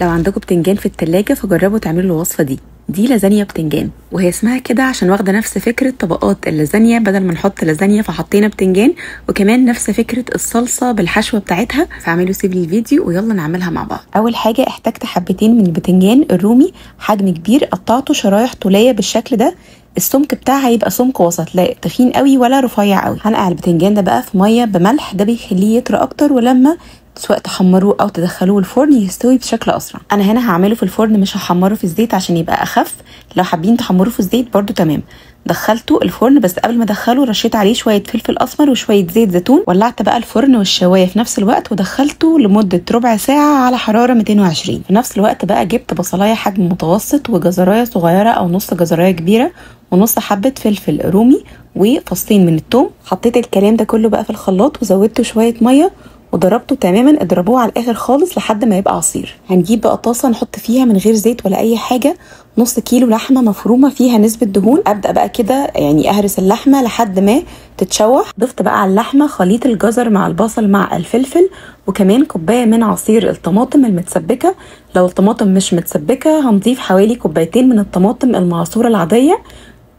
لو عندكم بتنجان في التلاجة فجربوا تعملوا الوصفة دي. دي لازانيا بتنجان، وهي اسمها كده عشان واخده نفس فكرة طبقات اللازانيا، بدل ما نحط لازانيا فحطينا بتنجان، وكمان نفس فكرة الصلصه بالحشوه بتاعتها. فاعملوا save للفيديو ويلا نعملها مع بعض. اول حاجة احتجت حبتين من البتنجان الرومي حجم كبير، قطعته شرايح طوليه بالشكل ده. السمك بتاعها هيبقى سمك وسط، لا تخين قوي ولا رفيع قوي. هنقع البتنجان ده بقى في مية بملح، ده بيخليه يطرى اكتر، ولما سواء تحمروه او تدخلوه الفرن يستوي بشكل اسرع. انا هنا هعمله في الفرن، مش هحمره في الزيت عشان يبقى اخف. لو حابين تحمروه في الزيت برده تمام. دخلته الفرن، بس قبل ما ادخله رشيت عليه شوية فلفل اسمر وشوية زيت زيتون. ولعت بقى الفرن والشوايه في نفس الوقت، ودخلته لمدة ربع ساعة على حرارة 220. في نفس الوقت بقى جبت بصلايه حجم متوسط، وجزرايه صغيرة او نص جزرايه كبيرة، ونص حبه فلفل رومي، وفصين من الثوم. حطيت الكلام ده كله بقى في الخلاط، وزودته شوية مية وضربته تماما. اضربوه على الاخر خالص لحد ما يبقى عصير. هنجيب بقى طاسه نحط فيها من غير زيت ولا اي حاجة نص كيلو لحمه مفرومه فيها نسبه دهون. ابدا بقى كده يعني اهرس اللحمة لحد ما تتشوح. ضفت بقى على اللحمة خليط الجزر مع البصل مع الفلفل، وكمان كوباية من عصير الطماطم المتسبكه. لو الطماطم مش متسبكه هنضيف حوالي كوبايتين من الطماطم المعصوره العادية.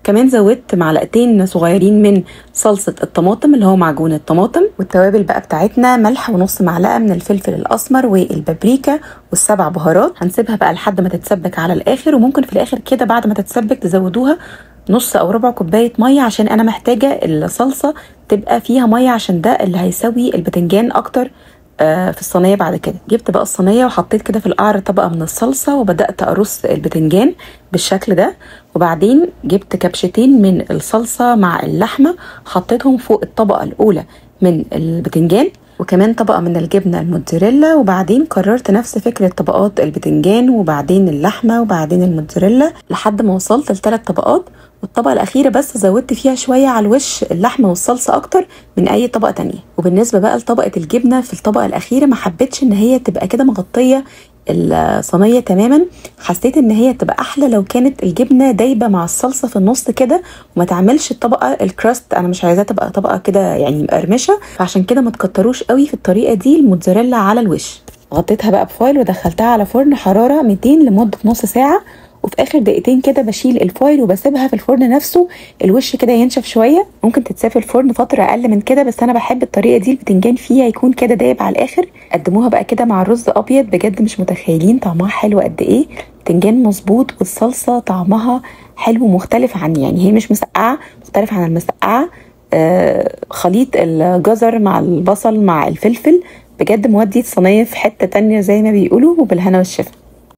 كمان زودت معلقتين صغيرين من صلصة الطماطم اللي هو معجون الطماطم. والتوابل بقى بتاعتنا ملح ونص معلقة من الفلفل الأسمر والبابريكا والسبع بهارات. هنسيبها بقى لحد ما تتسبك على الآخر، وممكن في الآخر كده بعد ما تتسبك تزودوها نص أو ربع كوباية مية، عشان أنا محتاجة الصلصة تبقى فيها مية، عشان ده اللي هيسوي البتنجان أكتر في الصينية بعد كده. جبت بقى الصينية وحطيت كده في القعر طبقه من الصلصه، وبدات ارص البتنجان بالشكل ده. وبعدين جبت كبشتين من الصلصه مع اللحمة، حطيتهم فوق الطبقة الاولى من البتنجان، وكمان طبقه من الجبنة الموتزاريلا. وبعدين كررت نفس فكرة طبقات البتنجان وبعدين اللحمة وبعدين الموتزاريلا لحد ما وصلت لثلاث طبقات. والطبقة الاخيرة بس زودت فيها شوية على الوش اللحمة والصلصه اكتر من اي طبقه تانية. وبالنسبة بقى لطبقه الجبنة في الطبقة الاخيرة، ما حبيتش ان هي تبقى كده مغطيه الصينية تماما، حسيت ان هي تبقى احلى لو كانت الجبنة دايبه مع الصلصه في النص كده، وما تعملش الطبقة الكراست. انا مش عايزاها تبقى طبقه كده يعني مقرمشه، فعشان كده ما تكتروش قوي في الطريقة دي الموتزاريلا على الوش. غطيتها بقى بفويل ودخلتها على فرن حرارة 200 لمدة نص ساعة. وفي اخر دقيقتين كده بشيل الفويل وبسيبها في الفرن نفسه الوش كده ينشف شوية. ممكن تتساب في الفرن فترة اقل من كده، بس انا بحب الطريقة دي البتنجان فيها يكون كده دايب على الاخر. قدموها بقى كده مع الرز ابيض، بجد مش متخيلين طعمها حلو قد ايه. بتنجان مظبوط، والصلصه طعمها حلو ومختلف عن، يعني هي مش مسقعه، مختلف عن المسقعه. خليط الجزر مع البصل مع الفلفل بجد مودي الصينية في حتة تانية زي ما بيقولوا. وبالهنا والشفا.